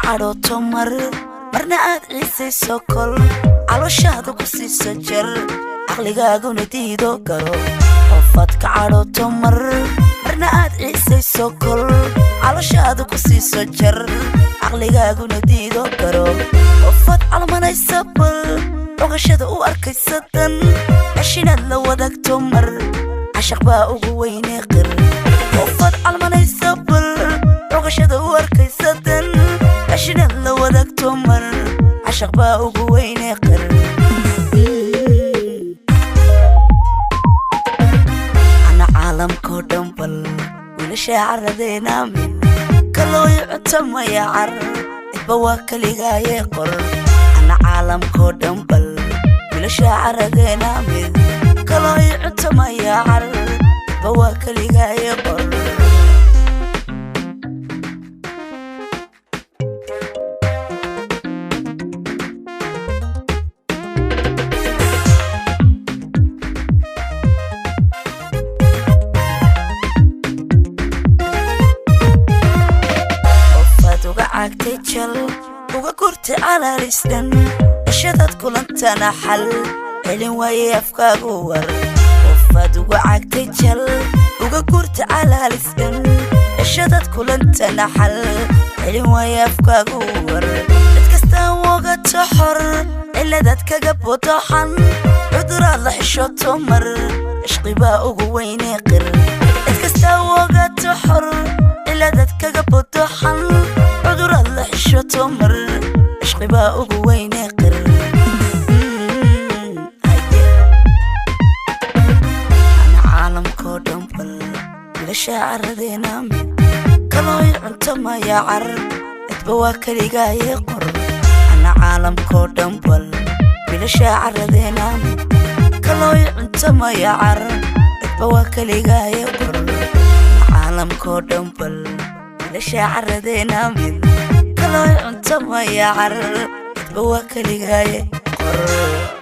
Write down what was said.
Cadhooto mar, marna aad ciisayso kol, calooshaada ku siiso jar, caqligaaguna diido garo. Qofaad ka cadhooto mar, marna aad ciisayso kol, calooshaada ku siiso jar, caqligaaguna diido garo. Qofaad calmanaysa bal, cugashada u arkaysa dan, ceshinaad la wadaagto mar, cashaq baa ugu weyne qir. Qofaad calmanaysa bal, cugashada u arkaysa dan, ceshinaad la wadaagto mar, cashaq baa ugu weyne qir. Ana caalamkoo dhan bal wiilasha caradeena mid kalooy cunto maya car, cidba waa kaligaaye qor. Ana caalamkoo dhan bal wiilasha caradeena mid kalooy cunto maya car, cidba waa kaligaaye qor. Qofaad uga caagtay jal, uga gurtay calaalisdhan, cishadaad kulantana xal celin waaye afkaagu war. Qofaad uga caagtay jal, uga gurtay calaalisdhan, cishadaad kulantana xal celin waaye afkaagu war. Cid kastaa wagato xor, ciladaad kaga bodoxan, cuduraad la xishooto mar, cishqibaa ugu weyne qir. Cid kastaa wagato xor, ciladaad kaga bodoxan, cuduraad la xishooto mar, cishqibaa ugu weyne qir. Ana caalamkoo dhan bal wiilasha caradeena mid kalooy cunto maya car, cidba waa kaligaaye qor. Ana caalamkoo dhan bal wiilasha caradeena mid kalooy cunto maya car, cidba waa kaligaaye qor. Ana caalamkoo dhan bal wiilasha caradeena mid kalooy cunto maya car, cidba waa kaligaaye qor.